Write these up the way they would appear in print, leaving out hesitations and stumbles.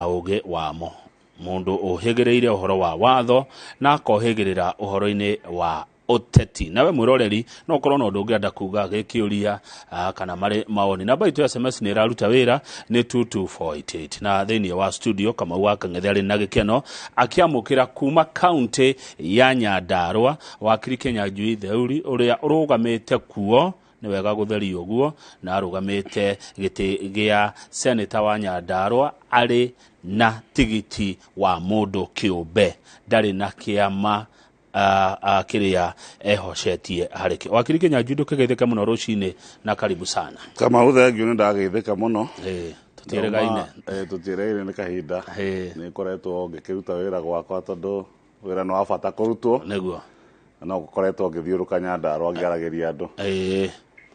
Ũgĩ wamo mũndũ ũhĩgĩrĩire ũhoro wa watho na akohĩgĩrĩra ũhoro-inĩ wa ũteti. Nawe mwĩroreri no ũkorwo na ũndũ ũngĩenda kuga gĩkĩũria kana marĩ mawoni. Namba itũ ya SMS nĩ ĩraruta wĩra nĩ 22488. Na thĩinĩ wa studio Kamau wa Kang'ethe arĩ na gĩkeno akĩamũkĩra kuma kaunti ya Nyandarua wakiri Kĩnyanjui Theuri ũrĩa ũrũgamĩte kuo. Nĩ wega gũtheria ũguo, na arũgamĩte gĩtĩ gĩa seneta wa Nyandarua arĩ na tigiti wa mũndũ kĩũmbe, ndarĩ na kĩama kĩrĩa ehocetie harĩ kĩo. Wakiri Kĩnyanjui, ndũkĩgeithĩke mũno rũcinĩ na karibu sana. Kamau, thengiũ, nĩ ndageithĩka mũno. Ĩĩ, tũtiĩrĩgaine. Tũtiĩrĩgaine nĩ kahinda. Nĩ ngoretwo ngĩkĩruta wĩra gwakwa tondũ wĩra nĩ wa bata kũrutwo. No gũkoretwo ngĩthiũrũka Nyandarua ngĩaragĩria andũ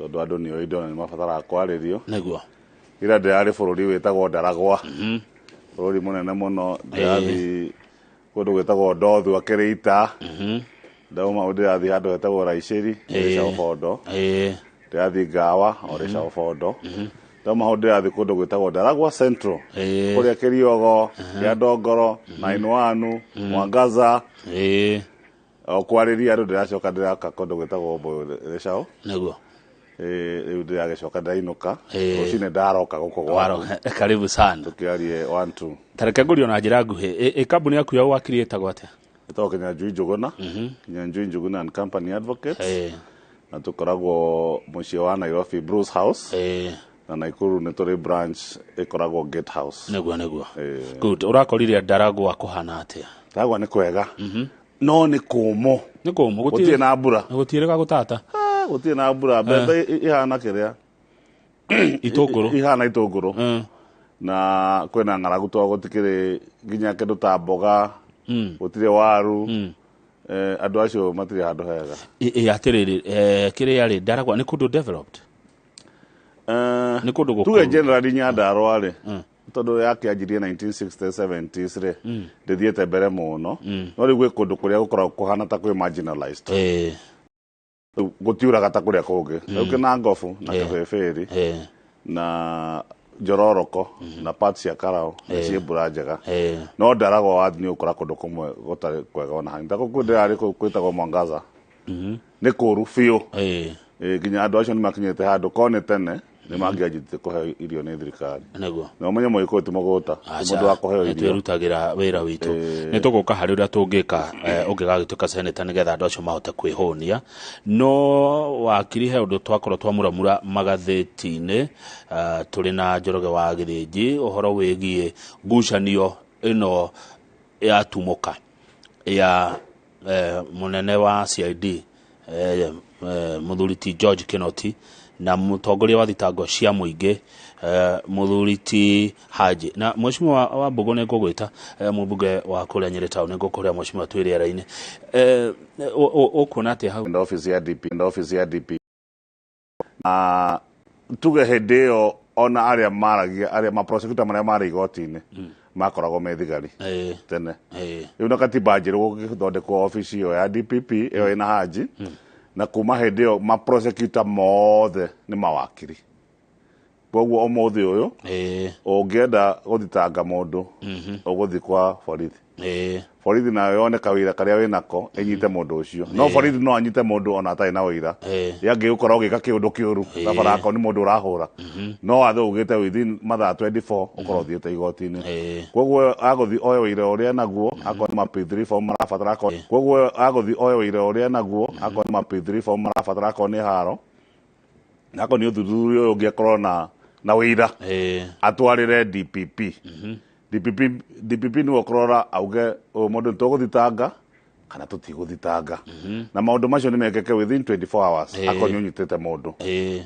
tondũ andũ nĩ oĩ indo na nĩ mabataraga kwarĩrio. Ira ndĩrarĩ bũrũri wĩtagwo Ndaragwa, bũrũri mũnene mũno. Ndĩrathiĩ kũndũ gwĩtagwo Ndothua Kĩrĩita, ndauma hau ndĩrathiĩ handũ hetagwo Raicĩri, Rĩcaũ Bondo. Ndĩrathiĩ Ngawa o Rĩcaũ Bondo. Ndauma hau ndĩrathiĩ kũndũ gwĩtagwo Ndaragwa Central, kũrĩa Kĩriogo kĩa Ndongoro, 91 Mwangaza, o kwarĩria andũ. Ndĩracoka ndĩraka kũndũ gwĩtagwo Mbũyũ Rĩcaũ. Rĩu ndĩragĩcoka ndĩrainũka. Rũcinĩ ndaroka gũkũ gwaku. Karibu sana. Tũkĩarie one two. Tareke ngũrio na njĩra nguhĩ, ĩ kambuni yaku ya wakiri ĩtagwo atĩa? Ĩtagwo Kĩnyanjui Njũgũna, Kĩnyanjui Njũgũna and Company Advocates, na tũkoragwo mũciĩ wa Nairobi, Bruce House, na Nakuru nĩ tũrĩ branch ĩkoragwo Gate House. Nĩguo. Good. Ũrakorire Ndaragwa kũhana atĩa? Ndaragwa nĩ kwega, no nĩ kũmũ. Nĩ kũmũ. Gũtirĩ na mbura. Gũtiĩrĩga gũtata. Ah, gũtirĩ na mbura. Mbembe ihana kĩrĩa Itũngũrũ. Ihana itũngũrũ. Na kwĩna ng'aragu tondũ gũtikĩrĩ nginya kĩndũ ta mboga, gũtirĩ waru. Andũ acio matirĩ handũ hega. Ĩ atĩrĩrĩ, kĩrĩa rĩ, Ndaragwa nĩ kũndũ developed? Nĩ kũndũ tuge gũkũru? Generally Nyandarua rĩ, tondũ yakĩanjirie 1960s 70s rĩ, ndĩthiĩte mbere mũno, no rĩu gwĩ kũndũ kũrĩa gũkoragwo kũhana ta kwĩ marginalized. Rĩu gũtiuraga ta kũrĩa kũngĩ. Rĩu Kĩnangobu na Kĩbĩbĩri na Njororoko na parts cia Karau nĩ ciĩ mbura njega, no Ndaragwa wathi nĩ ũkora kũndũ kũmwe gũtarĩ kwega ona hanini. Ta kũu ndĩrarĩ kũu kwĩtagwo Mwangaza, nĩ kũru biũ. Nginya andũ acio nĩ makinyĩte handũ korwo nĩ tene nĩ mangĩanjĩtie kũheo irio nĩ thirikari. Na ũmenye Mũgĩkũyũ ti mũgũta, ti mũndũ wa kũheo Nĩ irio. Twĩrutagĩra wĩra witũ. Nĩ tũgũka harĩ ũrĩa tũngĩka ũngĩgagĩtuĩka seneta nĩgetha andũ acio mahote kwĩhũnia. No wakiri, he ũndũ twakorwo twamuramura magathĩti-inĩ, tũrĩ na Njoroge wa Gĩthĩnji, ũhoro wĩgiĩ ngucanio ĩno yatumũka ya mũnene wa CID, mũthuri ti George Kinoti, na mũtongoria wa thitango cia mũingĩ, mũthuri ti Haji. Na mheshimiwa wa Mbũgũ, nĩ ngũgwĩta, mũmbunge wa kũrĩa Nyĩrĩ town, nĩ ngũkũrĩa mheshimiwa twĩ rĩera-inĩ. Ũkuona atĩa hau? Na office ya DP, na office ya DP, na tuge hĩndĩ ĩyo ona arĩa maragia, arĩa ma prosecutor marĩa marĩ igoti-inĩ makoragwo me thigari tene. Rĩu na katiba njerũ gũgĩthondekwo obici ĩyo ya DPP ĩyo ĩna Haji, na kuma hĩndĩ ĩyo ma prosecutor mothe nĩ mawakiri. Koguo ũmũthĩ ũyũ ũngĩenda gũthitanga mũndũ, ũgũthiĩ kwa borithi. Borithi nayo yone kawĩra karĩa wĩnako ĩnyite mũndũ ũcio. No borithi no anyite mũndũ ona atarĩ na ũira, yangĩgũkora ũgĩka kĩũndũ kĩũru ta barako nĩ mũndũ ũrahũra, no watho ugĩte within mathaa 24 ũkorwo ũthiĩte igoti-inĩ. Koguo agũthiĩ oe ũira ũrĩa naguo, akorwo nĩ ma P3 form marabatara, akorwo koguo agũthiĩ oe ũira ũrĩa naguo, akorwo nĩ ma P3 form marabatara, akorwo nĩ haro, na akorwo nĩ ũthuthuria ũyũ ũngĩ, akorwo na ũira, atwarĩre DPP. DPP, DPP nĩwe ũkũrora auge ũyũ mũndũ nĩ tũgũthitanga kana tũtigũthitanga, na maũndũ macio nĩ mekĩke within 24 hours. Akorwo nĩ ũnyitĩte mũndũ,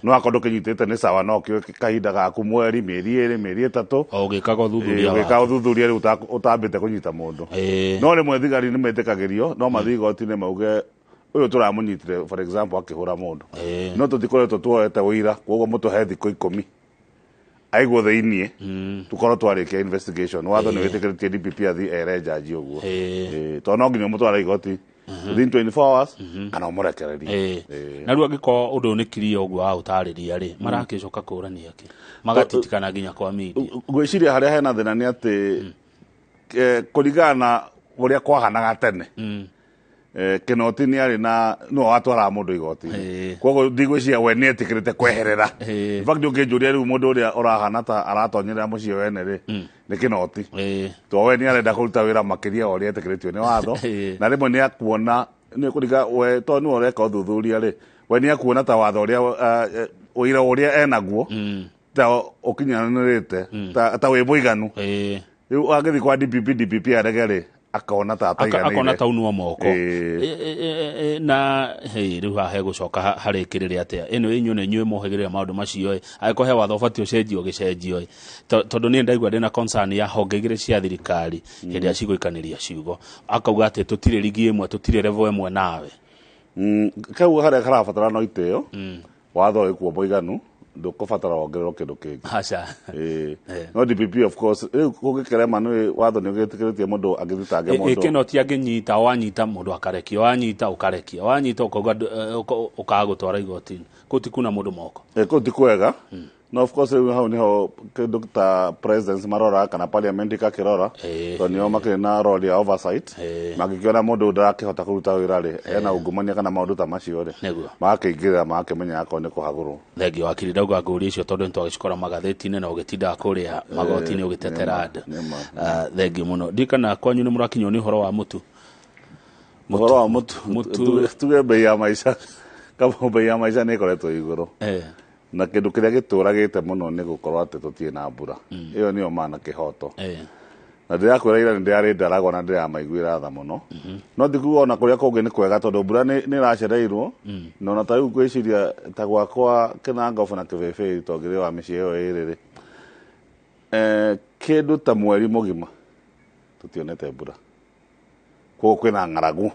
no akorwo ndũkĩnyitĩte nĩ sawa, no kĩoe kahinda gaku, mweri, mĩeri 2, mĩeri 3. O ũgĩkaga ũthuthuria. Ũgĩka waku. Ũthuthuria rĩu ũtambĩte kũnyita mũndũ. No rĩmwe thigari nĩ metĩkagĩrio no mathiĩ igoti-inĩ mauge ũyũ tũramũnyitire, for example, akĩhũra mũndũ, no tũtikoretwo tuoete ũira, koguo mũtũhe thikũ 10 aigwo thĩiniĩ tũkorwo twarĩkia investigation. Watho nĩ wĩtĩkĩrĩtie DPP athiĩ ere njaji ũguo. Tondũ no nginya ũmũtware igoti. Within 24 hours kana ũmũrekererie. Na rĩu angĩkorwo ũndũ ũyũ nĩ clear ũguo wa ũtarĩria rĩ, marakĩcoka kũrania kĩ magatitikana nginya kwa media? Ngwĩciria harĩa hena thĩna nĩ atĩ kũringana na ũrĩa kwahanaga tene, Kinoti nĩ arĩ na nĩwe watwaraga mũndũ igoti-inĩ, koguo ndigwĩciria we nĩ etĩkĩrĩte kweherera. In fact, ũngĩnjũria rĩu, mũndũ ũrĩa ũrahana ta aratonyerera mũciĩ wene rĩ, nĩ Kinoti, to we nĩ arenda kũruta wĩra makĩria wa ũrĩa etĩkĩrĩtio nĩ watho. Na rĩmwe nĩ akuona nĩ kũringa we, to nĩwe ũreka ũthuthuria rĩ, we nĩ akuona ta watho ũrĩa ũira ũrĩa enaguo ta ũkinyanĩrĩte, ta wĩ mũiganu. Rĩu angĩthiĩ kwa DPP, DPP arege rĩ, akona ta ataiganĩire, akona ta unwo moko. Na hey, rĩu haha hegũcoka harĩkĩrĩre atĩa ĩno? Inyuĩ nĩ inyuĩ mũhĩgĩrĩra maũndũ macio ĩ, angĩkorwo he watho ũbatiĩ ũcenjio, ũgĩcenjio ĩ, tondũ niĩ ndaigua ndĩna concern ya honge igĩrĩ cia thirikari hĩndĩ ĩrĩa cigũikanĩria ciugo, akauga atĩ tũtirĩ rigi ĩmwe, tũtirĩ level ĩmwe nawe. Kau harĩa karabatara no itĩo, watho wĩkuo mũiganu, ndũkũbatara wongererwo kĩndũ kĩngĩ. Aca. No DPP, of course, rĩu kũngĩkerema nĩ watho nĩ ũgĩtĩkĩrĩtie mũndũ angĩthitange mũndũ. Kĩnoti angĩnyita, wanyita mũndũ akarekia, wanyita ũkarekia, wanyita ũkauga ũkaga gũtwara igoti-inĩ, kũu ti kuna mũndũ moko. Kũu ti kwega. No of course rĩu hau niho kĩndũ ta presidents marora kana parliament ikakĩrora, tondũ nĩo makĩrĩ na role ya oversight. Mangĩkĩona mũndũ ndarakĩhota kũruta wĩra rĩ, ena ungumania kana maũndũ ta macio rĩ, magakĩingĩrĩra, magakĩmenya akorwo nĩ kũhagũrwo. Thengio, wakiri. Ndauga ngũria icio tondũ nĩtwagĩcikora magathĩti-inĩ na ũgĩtindaga kũrĩa magoti-inĩ ũgĩtetera andũ. Nĩma. Ah, thengio mũno. Ndikana kwanyu nĩ mũrakinywo nĩ ũhoro wa mũtu? Ũhoro wa mũtu? Mũtu. Tuge bei ya maica, kama bei ya maica nĩ ĩkoretwo igũrũ, na kĩndũ kĩrĩa gĩtũragĩte mũno nĩ gũkorwo atĩ tũtirĩ na mbura. Ĩyo nĩyo ma na kĩhoto. Na ndĩrakwĩra ira nĩ ndĩrarĩ ndaragwa na ndĩramaiguĩra tha mũno, no ti kuga ona kũrĩa kũngĩ nĩ kwega, tondũ mbura nĩ ĩracereirwo. Na ona ta rĩu ngwĩciria ta gwakwa Kĩnangobu na Kĩbĩbĩri, tondũ ngĩrĩ wa mĩciĩ ĩyo ĩrĩ rĩ, kĩndũ ta mweri mũgima tũtionete mbura, koguo kwĩna ng'aragu.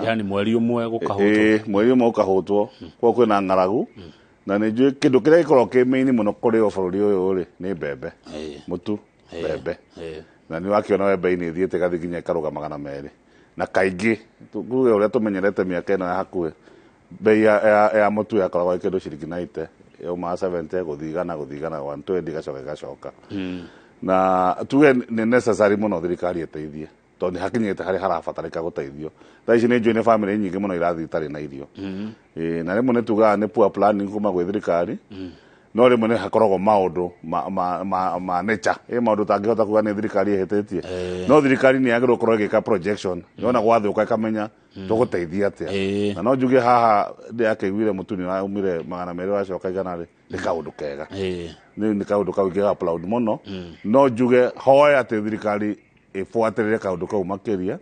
Yani mweri ũmwe gũkahũtwo? Ĩĩ, mweri ũmwe ũkahũtwo, koguo kwĩna ng'aragu. Na nĩ njũĩ kĩndũ kĩrĩa gĩkoragwo kĩ main mũno kũrĩ o bũrũri ũyũ rĩ, nĩ mbembe, mũtu, mbembe. Na nĩ wakĩona we mbei nĩ ĩthiĩte ĩgathiĩ nginya ĩkarũga 200, na kaingĩ tuge ũrĩa tũmenyerete mĩaka ĩno ya hakuhĩ, mbei ya mũtu yakoragwo ĩ kĩndũ ciringi 90, yaumaga 70 gũthiĩ 100, gũthiĩ 100, 120, ĩgacoka ĩgacoka. Na tuge nĩ necessary mũno thirikari ĩteithie, tondũ nĩ hakinyĩte harĩa harabatarĩka gũteithio. Thaa ici nĩ njũĩ nĩ bamĩrĩ nyingĩ mũno irathiĩ itarĩ na irio. Ĩĩ, na rĩmwe nĩ tugaga nĩ poor planning kuma gwĩ thirikari, no rĩmwe nĩ hakoragwo maũndũ ma nature, ĩ maũndũ ũtangĩhota kuga nĩ thirikari ĩhĩtĩtie. No thirikari nĩ yagĩrĩirwo gũkorwo ĩgĩka projection, yona gwathũka ĩkamenya tũgũteithia atĩa. Na no njuge haha ndĩrakĩiguire mũtu nĩ waumire 200 wacoka 100 rĩ, nĩ kaũndũ kega. Nĩ kaũndũ kau ingĩga applaud mũno. No njuge hoe atĩ thirikari ĩbuatĩrĩre kaũndũ kau makĩria,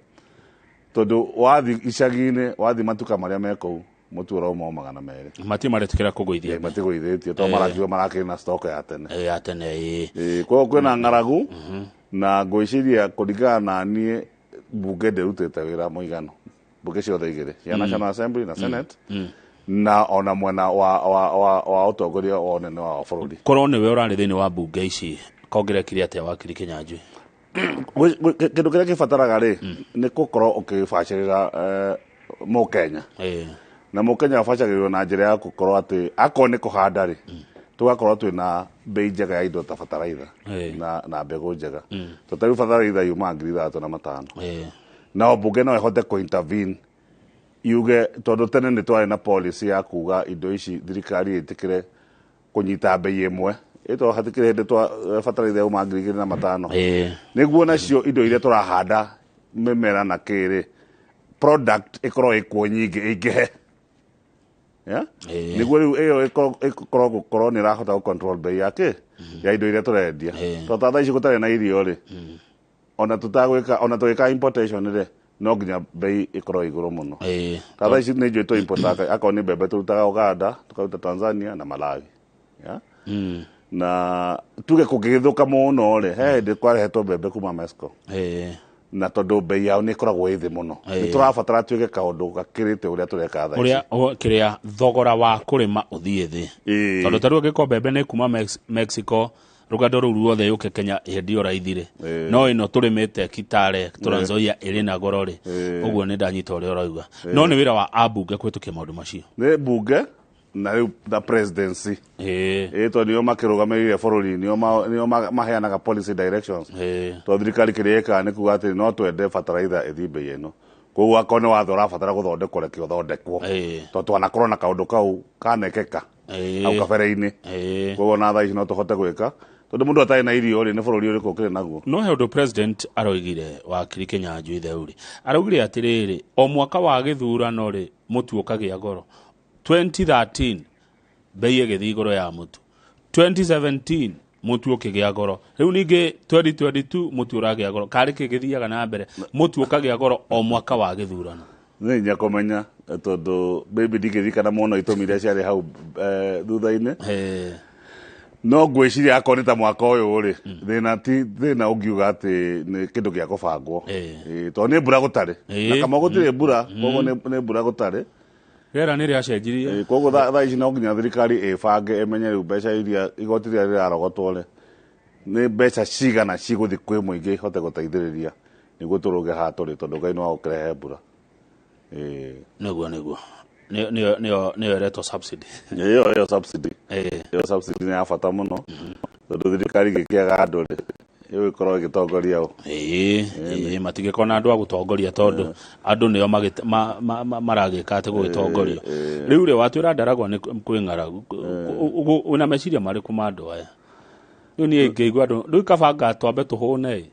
tondũ wathi icagi-inĩ, wathi matuka marĩa me kũu, mũtu ũrauma o 200. Matirĩ maretĩkĩra kũgũithia. Matigũithĩtie tondũ marakiuga marakĩrĩ na stock ya tene. Ĩĩ, ya tene, ĩĩ. Ĩĩ, koguo kwĩna ng'aragu, na ngwĩciria kũringana na niĩ mbunge ndĩrutĩte wĩra mũiganu, mbunge ciothe igĩrĩ cia National Assembly na Senate, na ona mwena wa ũtongoria wa ũnene wa bũrũri. Korwo nĩwe ũrarĩ thĩinĩ wa mbunge ici, kongĩrekire atĩa, wakiri Kĩnyanjui? Kĩndũ kĩrĩa kĩbataraga rĩ, nĩ gũkorwo ũkĩbacĩrĩra mũkenya. Na mũkenya abacagĩrĩrwo na njĩra ya gũkorwo atĩ akorwo nĩ kũhanda rĩ, tũgakorwo twĩna bei njega ya indo ta bataraitha na mbegũ njega, tondũ ta rĩu bataraitha yumaga 6500. No mbunge no ĩhote kũ intervene yuge, tondũ tene nĩ twarĩ na policy ya kuga indo ici thirikari ĩtĩkĩre kũnyita bei ĩmwe, ĩto hatikĩrĩ hĩndĩ twa bataraitha yauma 2500. Nĩguo nacio indo iria tũrahanda, mĩmera na kĩrĩ, product ĩkorwo ĩkuo nyingĩ, ĩingĩhe. Yeah? Nĩguo rĩu ĩyo ĩkorwo gũkorwo nĩ ĩrahota gũ control bei ya kĩ ya indo iria tũrendia. Tondũ ta thaa ici gũtarĩ na irio rĩ, ona tũtagwĩka, ona tũgĩka importation rĩ, no nginya bei ĩkorwo igũrũ mũno. Ta thaa ici nĩ njũĩ tũ importaga, akorwo nĩ mbembe tũrutaga Uganda, tũkaruta Tanzania na Malawi. Yeah? Na tuge kũngĩgĩthũka mũno rĩ, he hĩndĩ kwarehetwo mbembe kuma Mexico, na tondũ bei yao nĩ ĩkoragwo ĩ thĩ mũno. Nĩ tũrabatara twĩke kaũndũ gakĩrĩte ũrĩa tũreka thaa ici. Ũrĩa kĩrĩa thogora wa kũrĩma ũthiĩ thĩ. Tondũ ta rĩu angĩkorwo mbembe nĩ kuma Mexico, Rũgendo rũu ruothe yũke Kenya ĩhendio raithi rĩ, no ĩno tũrĩmĩte Kitale, Trans Nzoia ĩrĩ na goro rĩ, ũguo nĩ ndanyita ũrĩa ũrauga. No nĩ wĩra wa ambunge kũhĩtũkia maũndũ macio. Nĩ bunge na rĩu na presidency, tondũ nĩo makĩrũgamĩrĩire bũrũri, nĩo maheanaga policy directions. Tondũ thirikari kĩrĩa ĩkaga nĩ kuga atĩ no twende bataraitha ĩthiĩ bei ĩno, koguo akorwo nĩ watho ũrabatara gũthondekwo, reke ũthondekwo, tondũ twanakorwo na kaũndũ kau kanekeka hau kabere-inĩ. Koguo na thaa ici no tũhote gwĩka, tondũ mũndũ atarĩ na irio rĩ, nĩ bũrũri ũrĩkũ ũkĩrĩ naguo? No he ũndũ president aroigire, wakiri Kĩnyanjui Theuri araugire atĩrĩrĩ, o mwaka wa gĩthurano rĩ, mũtu ũkagĩa goro. 2013 bei ĩgĩthiĩ igũrũ ya mũtu, 2017 mũtu ũkĩgĩa goro, rĩu ningĩ 2022 mũtu ũragĩa goro. Karĩ kĩ gĩthiaga na mbere mũtu ũkagĩa goro o mwaka wa gĩthurano? Nĩ hinya kũmenya, tondũ maybe ndingĩririkana mũno itũmi iria ciarĩ hau thutha-inĩ. No ngwĩciria akorwo nĩ ta mwaka ũyũ rĩ, thĩna ti thĩna ũngiuga atĩ nĩ kĩndũ gĩa kũbangwo. Tondũ nĩ mbura gũtarĩ na kama gũtirĩ mbura, koguo nĩ mbura gũtarĩ. Rĩera nĩ rĩacenjirie. Koguo thaa ici no nginya thirikari ĩbange, ĩmenye rĩu mbeca iria igoti rĩrĩa rĩrarogotwo rĩ, nĩ mbeca cigana cigũthiĩ kwĩ mũingĩ ihote gũteithĩrĩria nĩguo tũrũge haha tũrĩ, tondũ Ngai no agũkĩrehe mbura. Nĩguo nĩyo ĩretwo subsidy. Ĩyo subsidy. Ĩyo subsidy nĩ ya bata mũno, tondũ thirikari ĩngĩkĩaga andũ rĩ, ĩgũkorwo ĩgĩtongoria ũ? Ĩĩ, matingĩkorwo na andũ a gũtongoria, tondũ andũ nĩo maragĩka atĩ gũgĩtongorio. Rĩu rĩ, watwĩra Ndaragwa nĩ kwĩ ng'aragu, wĩna meciria marĩkũ ma andũ aya? Rĩu niĩ ngĩigua andũ rĩu kabanga twambe tũhũne ĩ.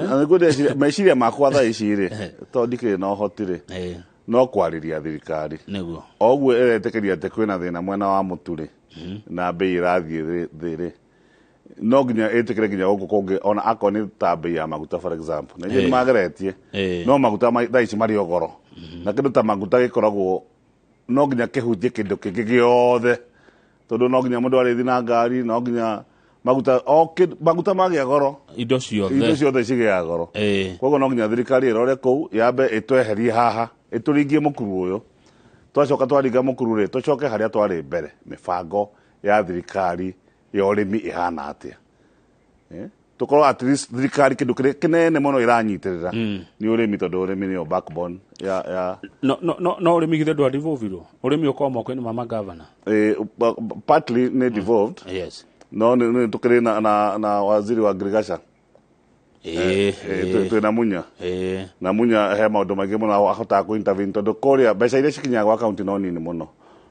Na nĩguo ndĩreciria, meciria makwa thaa ici rĩ, tondũ ndikĩrĩ na ũhoti rĩ, no kwarĩria thirikari. O ũguo ĩretĩkĩria atĩ kwĩna thĩna mwena wa mũtu rĩ, na bei ĩrathiĩ thĩ rĩ, no nginya ĩtĩkĩre nginya gũkũ kũngĩ, ona akorwo nĩ ta bei ya maguta, for example, na ithuĩ nĩ mageretie, no maguta thaa ici marĩ o goro, na kĩndũ ta maguta gĩkoragwo no nginya kĩhutie kĩndũ kĩngĩ gĩothe, tondũ no nginya mũndũ arĩthi na ngari, no nginya maguta o maguta magĩa goro, indo ciothe, indo ciothe cigĩaga goro. Koguo no nginya thirikari ĩrore kũu, yambe ĩtweherie haha, ĩtũringie mũkuru ũyũ, twacoka twaringa mũkuru rĩ, tũcoke harĩa twarĩ mbere. Mĩbango ya thirikari ya ũrĩmi ĩhana atĩa? Tũkorwo at least thirikari kĩndũ kĩrĩa kĩnene mũno ĩranyitĩrĩra nĩ ũrĩmi, tondũ ũrĩmi nĩyo backbone ya No ũrĩmi githĩ ndwa devolve-irwo? Ũrĩmi ũkorwo moko-inĩ ma magavana. Partly nĩ devolved. No nĩ tũkĩrĩ na waziri wa agriculture. Twĩna Munya. Na Munya he maũndũ maingĩ mũno ahotaga kũ intervene, tondũ kũrĩa mbeca iria cikinyaga gwa kaunti no nini mũno.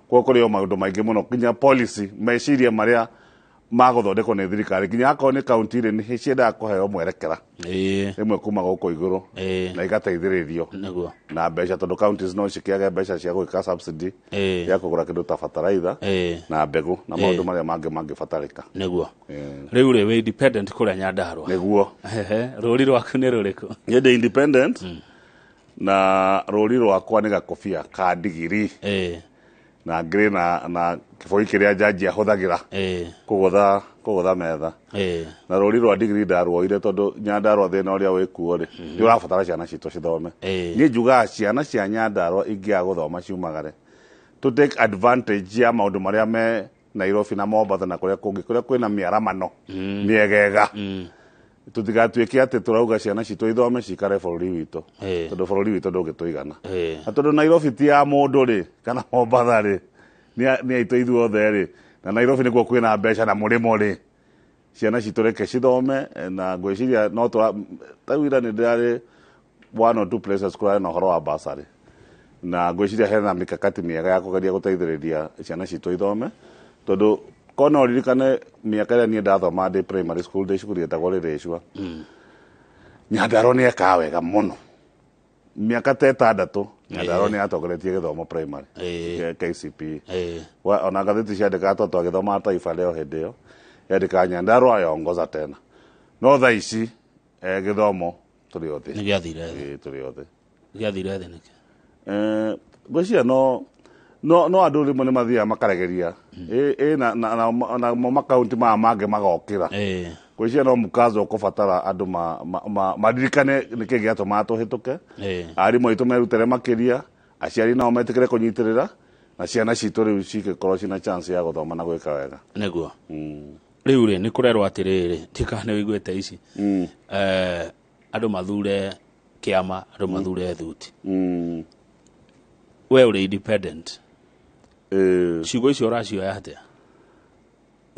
Koguo kũrĩ o maũndũ maingĩ mũno, nginya policy, meciria marĩa magũthondekwo nĩ thirikari, nginya akorwo nĩ kaunti rĩ, nĩ ciendaga kũheo mwerekera rĩmwe kuma gũkũ igũrũ na igateithĩrĩrio na mbeca, tondũ counties no cikĩage mbeca cia gwĩka subsidy ya kũgũra kĩndũ ta bataraitha na mbegũ na maũndũ marĩa mangĩ mangĩbatarĩka. Nĩguo. Rĩu rĩ, wĩ independent kũrĩa Nyandarua? Nĩguo. Rũri rwaku nĩ rũrĩkũ? Niĩ ndĩ independent, na rũri rwakwa nĩ gakobia ka ndigiri na ngĩrĩ na kĩboi kĩrĩa njanji ahũthagĩra kũgũtha metha. Na rũri rwa ndigiri ndaruoire tondũ Nyandarua thĩna ũrĩa wĩkuo rĩ, nĩ ũrabatara ciana citũ cithome. Niĩ njugaga ciana cia Nyandarua ingĩaga gũthoma ciumagare, to take advantage ya maũndũ marĩa me Nairobi na Mombasa na kũrĩa kũngĩ kũrĩa kwĩna mĩaramano mĩegega, tũtigatuĩke atĩ tũrauga ciana citũ ithome cikare bũrũri witũ, tondũ bũrũri witũ ndũngĩtũigana. Na tondũ Nairobi ti ya mũndũ rĩ, kana Mombasa rĩ, nĩ aitũ ithuothe rĩ, na Nairobi nĩkuo kwĩna mbeca na mũrĩmo rĩ, ciana citũ reke cithome. Na ngwĩciria no tarĩu ira nĩ ndĩrarĩ one or two places kũrarĩ na ũhoro wa bursary, na ngwĩciria hena mikakati mĩega ya kũgeria gũteithĩrĩria ciana citũ ithome, tondũ ko no ririkane mĩaka ĩrĩa niĩ ndathoma ndĩ primary school, ndĩ cukuru yetagwo Rĩrĩcua, Nyandarua nĩ ekaga wega mũno. Mĩaka ta 6 Nyandarua nĩ yatongoretie gĩthomo primary KCPE. Ona ngathĩti ciandĩkaga, tondũ twagĩthomaga Taifa Leo hĩndĩ ĩyo, yandĩkaga "Nyandarua yaongoza tena". No thaa ici gĩthomo tũrĩ othe. Nĩ gĩathire thĩ? Ĩĩ, tũrĩ othe. Gĩathire thĩ nĩkĩ? Ngwĩciria no andũ rĩmwe nĩ mathiaga makaregeria ĩ na mo makaunti maya mangĩ magokĩra. Ngwĩciria no mũkazo ũkũbatara andũ maririkane nĩkĩ gĩatũmaga tũhĩtũke, arimũ aitũ merutĩre makĩria, aciari nao metĩkĩre kũnyitĩrĩra, na ciana citũ rĩu cigĩkorwo cina chance ya gũthoma na gwĩka wega. Nĩguo. Rĩu rĩ nĩ kũrerwo atĩrĩrĩ, ndikana wĩiguĩte ici. Andũ mathure kĩama, andũ mathure thuti. We ũrĩ independent. Ciugo icio ũracioya atĩa?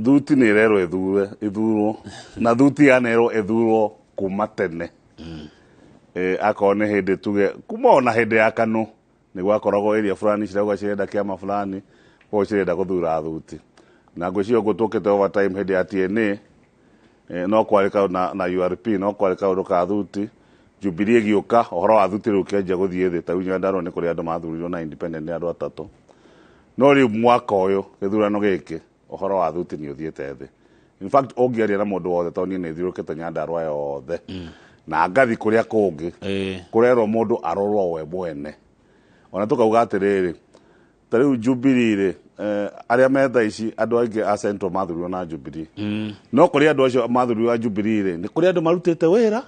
Thuti nĩ ĩrerwo ĩthure, ĩthurwo. Na thuti yanerwo ĩthurwo kuma tene. Akorwo nĩ hĩndĩ tuge kuma ona hĩndĩ ya KANU nĩ gwakoragwo area fulani cirauga cirenda kĩama fulani, koguo cirenda gũthura thuti. Na ngwĩciria ũguo tũkĩte over time hĩndĩ ya TNA, no kwarĩ kaũndũ na URP, no kwarĩ kaũndũ ka thuti. Jubilee ĩgĩũka, ũhoro wa thuti rĩu ũkĩanjia gũthiĩ thĩ. Ta rĩu Nyandarua nĩ kũrĩ andũ mathurirwo na independent nĩ andũ atatũ. No rĩu mwaka ũyũ gĩthurano gĩkĩ ũhoro wa thuti nĩ ũthiĩte thĩ. In fact ũngĩaria na mũndũ wothe tondũ niĩ nĩ thiũrũrũkĩte Nyandarua yothe na ngathi kũrĩa kũngĩ, kũrerwo mũndũ arorwo we mwene. Ona tũkauga atĩrĩrĩ, ta rĩu Jubilee rĩ, arĩa me thaa ici andũ aingĩ a Central mathurirwo na Jubilee. No kũrĩ andũ acio mathurirwo a Jubilee rĩ, nĩ kũrĩ andũ marutĩte wĩra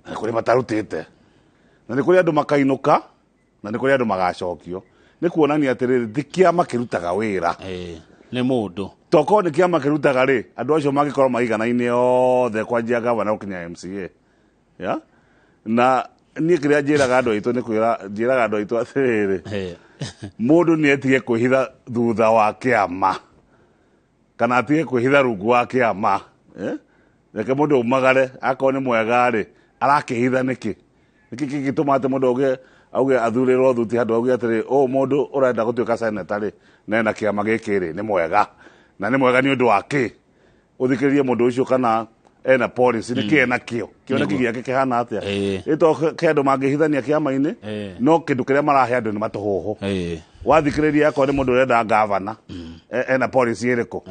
na nĩ kũrĩ matarutĩte. Na nĩ kũrĩ andũ makainũka na nĩ kũrĩ andũ magacokio. Nĩ kuonania atĩrĩrĩ, ti kĩama kĩrutaga wĩra. Nĩ mũndũ. Tokorwo nĩ kĩama kĩrutaga rĩ, andũ acio mangĩkorwo maiganaine othe kwanjia gavana gũkinya MCA. Ya? Na niĩ kĩrĩa njĩraga andũ aitũ nĩ kwĩra, njĩraga andũ aitũ atĩrĩrĩ, mũndũ nĩ etige kwĩhitha thutha wa kĩama kana atige kwĩhitha rungu wa kĩama. Reke mũndũ aumagare, akorwo nĩ mwega rĩ, arakĩhitha nĩkĩ? Nĩkĩ kĩngĩtũma atĩ mũndũ auge athurĩrwo thuti handũ auge atĩrĩ, ũũ mũndũ ũrenda gũtuĩka senator rĩ, na ena kĩama gĩkĩ rĩ, nĩ mwega. Na nĩ mwega nĩ ũndũ wa kĩ? Ũthikĩrĩrie mũndũ ũcio kana ena policy, nĩ kĩ ena kĩo? Kĩoneki gĩake kĩhana atĩa? Ĩ to kĩ andũ mangĩhithania kĩama-inĩ, no kĩndũ kĩrĩa marahe andũ nĩ matũhũhũ. Wathikĩrĩria akorwo nĩ mũndũ ũrenda gavana, ena policy ĩrĩkũ?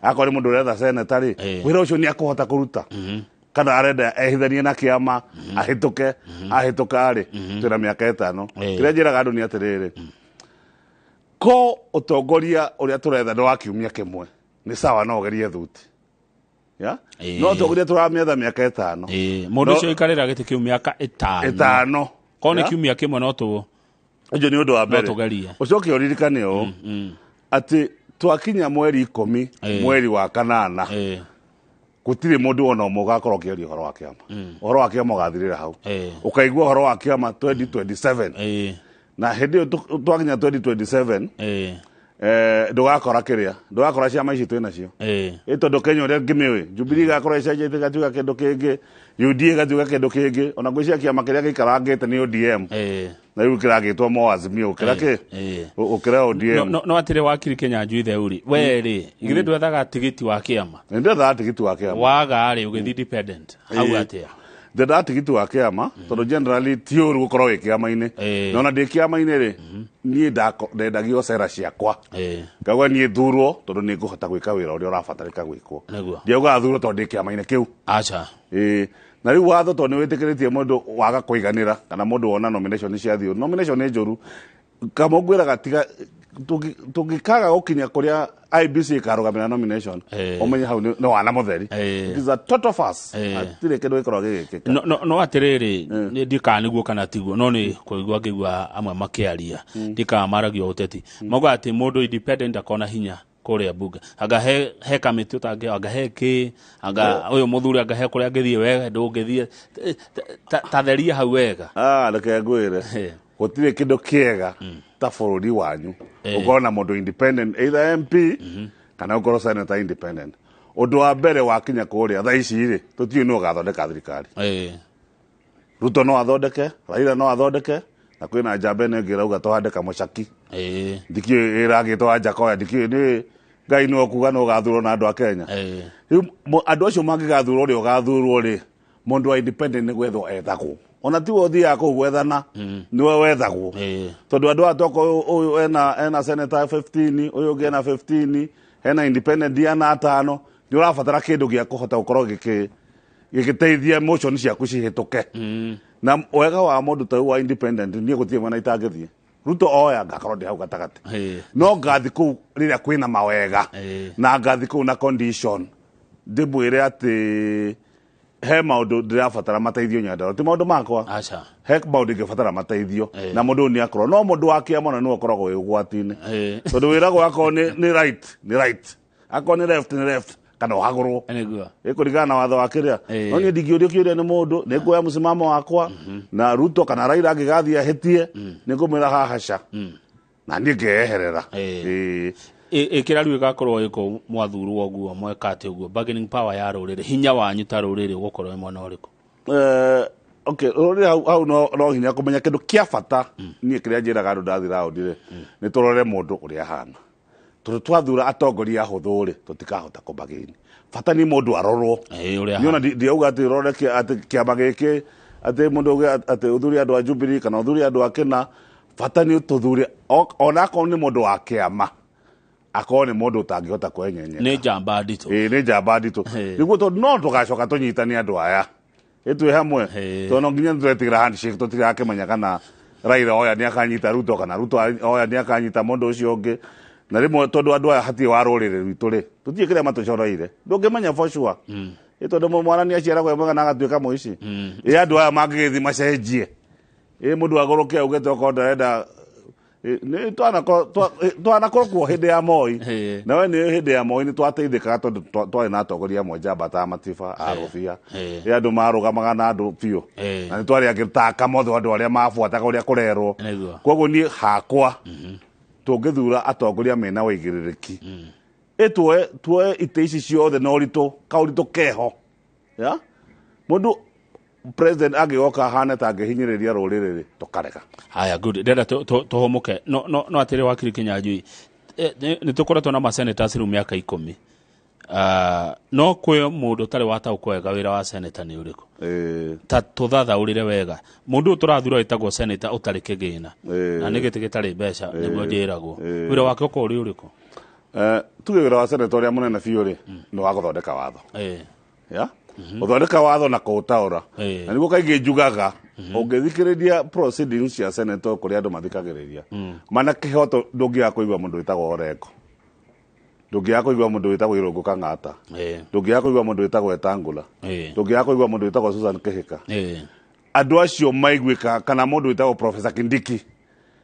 Akorwo nĩ mũndũ ũrenda senator rĩ, wĩra ũcio nĩ akũhota kũruta? Kana arenda ehithanie na kĩama, ahĩtũke, ahĩtũka rĩ, twĩna mĩaka ĩtano. Kĩrĩa njĩraga andũ nĩ atĩrĩrĩ, ko ũtongoria ũrĩa tũretha nĩ wa kiumia kĩmwe, nĩ sawa no ũgerie thuti. Ya? No ũtongoria tũramĩetha mĩaka ĩtano. Mũndũ ũcio aikarĩra gĩtĩ kĩu mĩaka ĩtano. Ĩtano. Korwo nĩ kiumia kĩmwe no tũ Ũcio nĩ ũndũ wa mbere. No tũgerie. Ũcoke ũririkane ũũ, atĩ twakinya mweri 10, mweri wa kanana, gũtirĩ mũndũ ona ũmwe ũgakorwo ũkĩaria ũhoro wa kĩama. Ũhoro wa kĩama ũgathirĩra hau. Ũkaigua ũhoro wa kĩama 2027. Na hĩndĩ ĩyo twakinya 2027, ndũgakora kĩrĩa, ndũgakora ciama ici twĩ nacio. Ĩ tondũ Kenya ũrĩa ngĩmĩũĩ, Jubilee ĩgakorwo ĩcenjetie ĩgatuĩka kĩndũ kĩngĩ, UDA ĩgatuĩka kĩndũ kĩngĩ, ona ngwĩciria kĩama kĩrĩa gĩikarangĩte nĩ ODM. Na rĩu kĩragĩtwo mo Azimio, gũkĩra kĩ? Gũkĩra ODM. No atĩrĩ wakiri Kĩnyanjui Theuri, we rĩ, githĩ ndwethaga tigiti wa kĩama? Nĩ ndethaga tigiti wa kĩama. Waga rĩ, ũgĩthiĩ independent, hau atĩa? Ndethaga tigiti wa kĩama, tondũ generally ti ũru gũkorwo wĩ kĩama-inĩ. Na ona ndĩ kĩama-inĩ rĩ, niĩ ndendagio cera ciakwa. Ngauga niĩ thurwo tondũ nĩ ngũhota gwĩka wĩra ũrĩa ũrabatarĩka gwĩkwo. Ndiaugaga thurwo tondũ ndĩ kĩama-inĩ kĩu. Na rĩu watho tondũ nĩ wĩtĩkĩrĩtie mũndũ waga kũiganĩra kana mũndũ wona nomination ciathiĩ ũru. Nomination nĩ njũru. Kama ngwĩraga tiga tũngĩkaga gũkinya kũrĩa IEBC ĩkarũgamĩra nomination, ũmenye hau nĩ wana mũtheri. It is a total farce. Hatirĩ kĩndũ gĩkoragwo gĩgĩkĩka. No atĩrĩrĩ, nĩ ndiũĩ nĩguo kana tiguo, no nĩ kũigua ngĩigua amwe makĩaria. Ndiũĩ maragia ũteti. Maugaga atĩ mũndũ independent akona hinya kũrĩa bunge. Anga he kamĩtĩ ũtangĩ, anga he kĩ, anga ũyũ mũthuri anga he kũrĩa angĩthiĩ wega, ndũngĩthiĩ. Ta theria hau wega. Reke ngwĩre. Gũtirĩ kĩndũ kĩega ta bũrũri wanyu. Ũkorwo na mũndũ independent, either MP kana ũkorwo senator independent. Ũndũ wa mbere wakinya kũrĩa thaa ici rĩ, tũtiũĩ nũ ũgathondeka thirikari. Ruto no athondeke, Raila no athondeke, na kwĩna njamba ĩno ĩngĩ ĩrauga tũhande kamũcaki. Ndikĩũĩ ĩragĩtwo Wajackoyah, ndikĩũĩ nĩ Ngai nĩwe ũkuga nũ ũgathurwo na andũ a Kenya. Rĩu andũ acio mangĩgathurwo ũrĩa ũgathurwo rĩ, mũndũ wa independent nĩ gwethwo ethagwo. Ona tiwe ũthiaga kũu gwethana, nĩwe wethagwo. Tondũ andũ aya tokorwo ũyũ ena senator 15, ũyũ ũngĩ ena 15, hena independent ana atano, nĩ ũrabatara kĩndũ gĩa kũhota gũkorwo gĩgĩteithia motion ciaku cihĩtũke. Na wega wa mũndũ ta ũyũ wa independent, niĩ gũtirĩ mwena itangĩthiĩ. Ruto oya ngakorwo ndĩ hau gatagatĩ. No ngathi kũu rĩrĩa kwĩna mawega. Na ngathi kũu na condition. Ndĩmwĩre atĩ he maũndũ ndĩrabatara mateithio Nyandarua, ti maũndũ makwa. He maũndũ ingĩbatara mateithio. Na mũndũ ũyũ nĩ akorwo. No mũndũ wa kĩama ona nĩwe ũkoragwo wĩ ũgwati-inĩ. Tondũ wĩragwo akorwo nĩ right, nĩ right. Akorwo nĩ left, nĩ left. Kana ũhagũrwo. Nĩguo. Ĩkũringana na watho wa kĩrĩa. Ĩĩ. No niĩ ndingĩũrio kĩũria nĩ mũndũ, nĩ nguoya mũsimamo wakwa na Ruto kana Raila angĩgathiĩ ahĩtie, nĩ ngũmwĩra haha ca. Na niĩ ngeyeherera. Ĩĩ. Ĩĩ. Ĩkĩra rĩu ĩgakorwo ĩkũ mwathurwo ũguo mweka atĩ ũguo, bargaining power ya rũrĩrĩ, hinya wanyu ta rũrĩrĩ ũgũkorwo wĩ mwena ũrĩkũ? Okay, rũrĩrĩ hau no hinya kũmenya kĩndũ kĩa bata. Niĩ kĩrĩa njĩraga andũ ndathi raũndi rĩ, nĩ tũrore mũndũ ũrĩa ahana. Tondũ twathura atongoria ahũthũ rĩ, tũtikahota kũbagĩini. Bata nĩ mũndũ arorwo. Ĩĩ, ũrĩa Niĩ ona ahana. ndiauga atĩ ũrore atĩ kĩama gĩkĩ, atĩ mũndũ auge atĩ ũthure andũ a Jubilee kana ũthure andũ a kĩna. Bata nĩ tũthure, ona akorwo nĩ mũndũ wa kĩama, akorwo nĩ mũndũ ũtangĩhota kwenyenyeka. Nĩ njamba nditũ. Ĩĩ, nĩ njamba nditũ. Nĩguo tondũ no tũgacoka tũnyitanie andũ aya. Ĩ twĩ hamwe. Tondũ no nginya tũretigĩra handshake, tũtirakĩmenya kana Raila oya nĩ akanyita Ruto kana Ruto oya nĩ akanyita mũndũ ũcio ũngĩ. Na rĩmwe tondũ andũ aya hatirĩ wa rũrĩrĩ rwitũ rĩ, tũtirĩ kĩrĩa matũcoreire. Ndũngĩmenya for sure. Ĩ tondũ mwana nĩ aciaragwo e mwega na agatuĩka mũici. Ĩ andũ aya mangĩgĩthiĩ macenjie. Ĩ mũndũ agũrũke auge tokorwo ndarenda, nĩ twanakorwo kuo hĩndĩ ya Moi. Na we nĩ hĩndĩ ya Moi nĩ twateithĩkaga tondũ twarĩ na atongoria amwe njamba ta Matiba, Arũbia. Ĩ andũ marũgamaga na andũ biũ. Na nĩ twarĩ angĩ ta Kamotho, andũ arĩa mabuataga ũrĩa kũrerwo. Koguo niĩ hakwa, tũngĩthura atongoria mena ũigĩrĩrĩki. Ĩ tuoe itĩ ici ciothe na ũritũ, kaũritũ keho. Ya? Mũndũ president angĩgoka ahane ta angĩhinyĩrĩria rũrĩrĩ rĩ, tũkarega. Haya, good. Ndĩrenda tũhũmũke. No atĩrĩ wakiri Kinyanjui, nĩ tũkoretwo na ma senators rĩu mĩaka 10. No kwĩ mũndũ ũtarĩ wataũkwo wega wĩra wa senator nĩ ũrĩkũ? Ta tũthathaũrĩre wega. Mũndũ ũyũ tũrathura wĩtagwo senator ũtarĩ kĩgĩna. Na nĩ gĩtĩ gĩtarĩ mbeca, nĩguo njĩragwo. Wĩra wake ũkorwo ũrĩ ũrĩkũ? Tuge wĩra wa senator ũrĩa mũnene biũ rĩ, nĩ wa gũthondeka watho. Ya? Gũthondeka watho na kũũtaũra. Na nĩguo kaingĩ njugaga, ũngĩthikĩrĩria proceedings cia senator kũrĩa andũ mathikagĩrĩria, mana kĩhoto ndũngĩaga kũigua mũndũ wĩtagwo Orengo. Ndũngĩaga kũigua mũndũ wĩtagwo Irũngũ Kang'ata. Ndũngĩaga kũigua mũndũ wĩtagwo Wetangula. Ndũngĩaga kũigua mũndũ wĩtagwo Susan Kĩhĩka. Andũ acio maiguĩkaga, kana mũndũ wĩtagwo Professor Kindiki.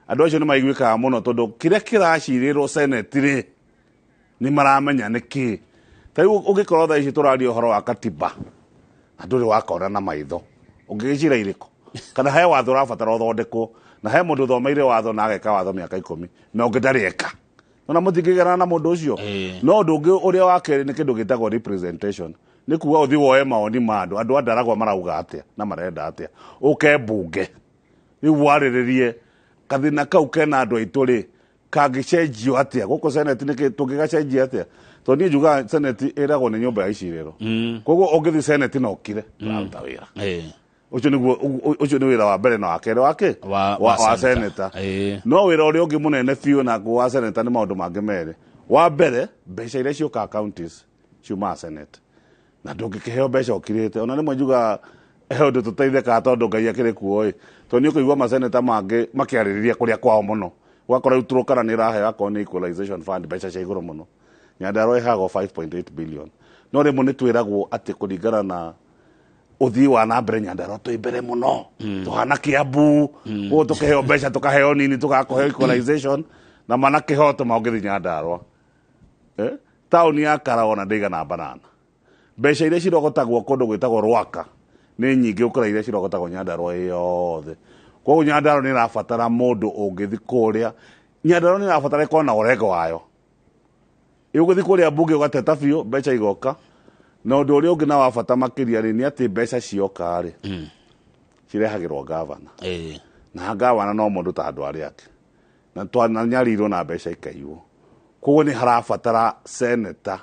Andũ acio nĩ maiguĩkaga mũno tondũ kĩrĩa kĩracirĩrwo Senate rĩ, nĩ maramenya nĩ kĩ. Ta rĩu ũngĩkorwo thaa ici tũraria ũhoro wa katiba, na ndũrĩ wakona na maitho, ũngĩgĩcira irĩkũ? Kana he watho ũrabatara ũthondekwo, na he mũndũ ũthomeire watho na ageka watho mĩaka 10, na ũngĩ ndarĩ eka. Ona mũtingĩgerana na mũndũ ũcio. No ũndũ ũngĩ ũrĩa wa kerĩ nĩ kĩndũ gĩtagwo representation. Nĩ kuga ũthiĩ woe mawoni ma andũ, andũ a Ndaragwa marauga atĩa na marenda atĩa. Ũke mbunge, rĩu warĩrĩrie gathĩna kau kena andũ aitũ rĩ, kangĩcenjio atĩa? Gũkũ Senate nĩkĩ tũngĩgacenjia atĩa? Tondũ niĩ njugaga Senate ĩragwo nĩ nyũmba ya icirĩro. Koguo ũngĩthiĩ Senate na ũkire, ũraruta wĩra. Ũcio nĩguo, ũcio nĩ wĩra wa mbere na wa kerĩ wa kĩ? Wa Wa senator. senator. No wĩra ũrĩa ũngĩ mũnene biũ na wa senator nĩ maũndũ mangĩ merĩ. Wa mbere, mbeca iria ciũkaga counties ciumaga Senate. Na ndũngĩkĩheo mbeca ũkirĩte. Ona rĩmwe njugaga he ũndũ tũteithĩkaga tondũ Ngai akĩrĩ kuo ĩ. Tondũ nĩ ũkũigua maseneta mangĩ makĩarĩrĩria kũrĩa kwao mũno. Ũgakora rĩu Turkana nĩ ĩraheo akorwo nĩ equalization fund mbeca cia igũrũ mũno. Nyandarua ĩheagwo 5.8 billion. No rĩmwe nĩ twĩragwo atĩ kũringana na ũthii wa na mbere Nyandarua twĩ mbere mũno. Tũhana Kiambu, koguo tũkĩheo mbeca tũkaheo nini tũgakũheo equalization na mana kĩhoto ma ũngĩthiĩ Nyandarua. Taũni ya Karao ona ndĩigana banana. Mbeca iria cirogotagwo kũndũ gwĩtagwo Rwaka nĩ nyingĩ gũkĩra iria cirogotagwo Nyandarua ĩ yothe. Koguo Nyandarua nĩ ĩrabatara mũndũ ũngĩthiĩ kũrĩa. Nyandarua nĩ ĩrabatara ĩkorwo na Orengo wayo. Ũgũthiĩ kũrĩa mbunge ũgateta biũ, mbeca igoka. Na ũndũ ũrĩa ũngĩ na wa bata makĩria rĩ, nĩ atĩ mbeca cioka rĩ, cirehagĩrwo gavana. Na gavana no mũndũ ta andũ arĩa angĩ. Na twananyarirwo na mbeca ikaiywo. Koguo nĩ harabatara senator.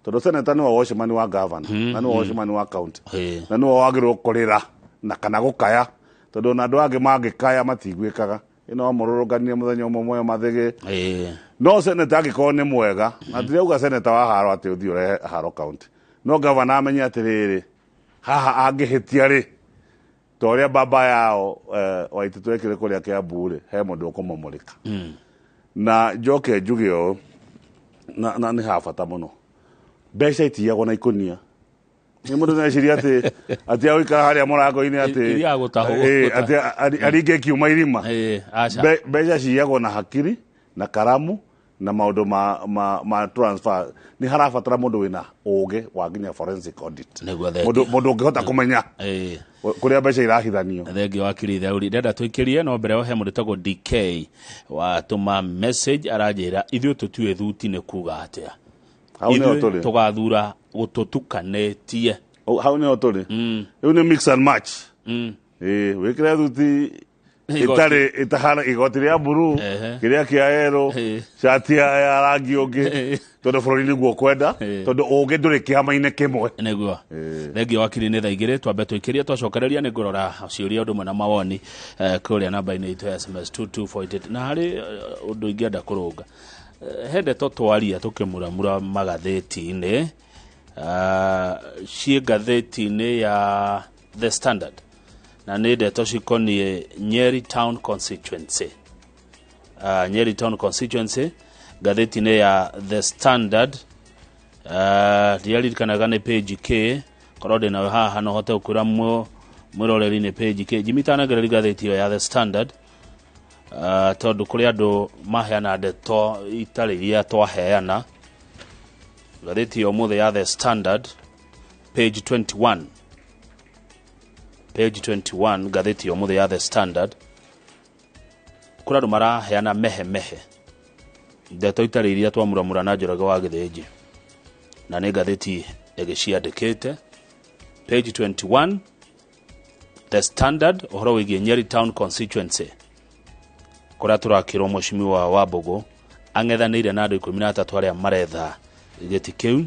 Tondũ senator nĩwe watchman wa gavana, na nĩwe watchman wa county. Na nĩwe wagĩrĩirwo kũrĩra na kana gũkaya. Tondũ ona andũ angĩ mangĩkaya matiguĩkaga. Ĩno wamũrũrũnganire mũthenya ũmwe muoyo mathĩgĩ. No senator angĩkorwo nĩ mwega, na ndirauga senator wa haro atĩ ũthiĩ ũrehe haro county. No gavana amenye atĩrĩrĩ, haha angĩhĩtia rĩ, ta ũrĩa baba yao Waititu ekire kũrĩa Kiambu rĩ, he mũndũ ũkũmũmũrĩka. Na njoke njuge ũũ, na nĩ ha bata mũno. Mbeca itiyagwo na ikũnia. Nĩ mũndũ neciria atĩ agũikara harĩa mũrango-inĩ atĩ Iria gũtahwo, atĩ aringe kiuma irima. Aca. Mbeca ciyagwo na hakiri na karamu Na maũndũ ma transfer nĩ harabatara mũndũ wĩna ũgĩ wa nginya forensic audit. Nĩguo, thengiũ. Mũndũ ũngĩhota kũmenya kũrĩa mbeca irahithanio. Thengiũ, wakiri Theuri. Ndenda tũikĩrie, no mbere he mũndũ tagwo DK watũma message, aranjĩra ithuĩ tũtiũĩ thuti nĩ kuga atĩa. Hau nĩho Ithuĩ tũrĩ. tũgathura gũtũtukanĩtie. Hau nĩho tũrĩ. Rĩu nĩ mix and match. Ĩĩ, wĩkĩre thuti Igoti. Ĩtarĩ ĩtahana igoti rĩa mburu, kĩrĩa kĩa yerũ, cati ya rangi ũngĩ, tondũ bũrũri nĩguo ũkwenda, tondũ ũngĩ ndũrĩ kĩama-inĩ kĩmwe. Nĩguo, thengiũ, wakiri. Nĩ thaa 2, twambe tũikĩrie, twacokereria nĩ ngũrora ciũria ũndũ ũmwe na mawoni kũrĩa namba-inĩ itũ ya SMS 22488. Na harĩ ũndũ ingĩenda kũrũnga. He ndeto twaria tũkĩmuramura magathĩti-inĩ, ciĩ ngathĩti-inĩ ya The Standard, na nĩ ndeto cikoniĩ Nyeri Town Constituency. Nyeri Town Constituency, ngathĩti-inĩ ya The Standard, ndiaririkanaga nĩ page k, korwo ndĩ nayo haha no hote gũkwĩra mwĩroreri nĩ page k. Jimitanagĩrĩri ngathĩti ĩyo ya The Standard, tondũ kũrĩ andũ maheana ndeto itarĩ iria twaheana. Ngathĩti ya ũmũthĩ ya The Standard, page 21, page 21, ngathĩti ya ũmũthĩ ya The Standard, kũrĩ andũ maraheana mehe mehe ndeto itarĩ iria twamuramura na Njoroge wa Gĩthĩnji, na nĩ ngathĩti ĩgĩciandĩkĩte. Page 21, The Standard, ũhoro wĩgiĩ Nyeri Town Constituency, kũrĩa tũrakĩrwo Mheshimiwa Wambũgũ ang'ethanĩire na andũ 13 arĩa maretha gĩti kĩu.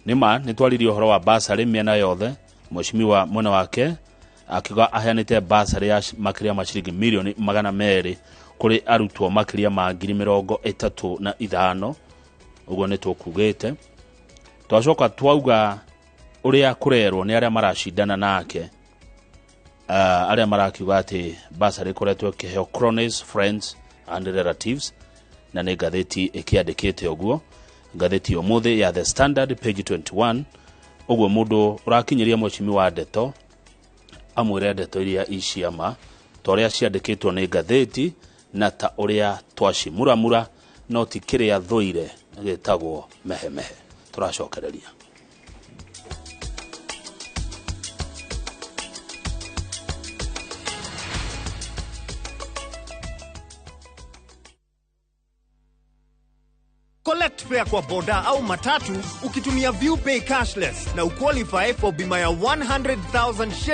Nĩ ma nĩ twaririe ũhoro wa basarĩ mĩena yothe. Mheshimiwa mwena wake akiuga aheanĩte basarĩ ya makĩria ma ciringi mirioni 200 kũrĩ arutwo makĩria ma 35,000. Ũguo nĩ tũkugĩte. Twacoka twauga ũrĩa kũrerwo nĩ arĩa maracindana nake, arĩa marakiuga atĩ basarĩ ĩkoretwo ĩkĩheo cronies, friends and relatives, na nĩ ngathĩti ĩkĩandĩkĩte ũguo, ngathĩti ya ũmũthĩ ya The Standard, page 21. Ũguo mũndũ ũrakinyĩria mheshimiwa ndeto amwĩre ndeto iria iciama ta ũrĩa ciandĩkĩtwo nĩ ngathĩti na ta ũrĩa twacimuramura, no ti kĩrĩa thũire gĩtagwo mehemehe. Tũracokereria. Collect fare kwa boda au matatu ukitumia ViewPay cashless na uqualify for bima ya 100,000 shillings.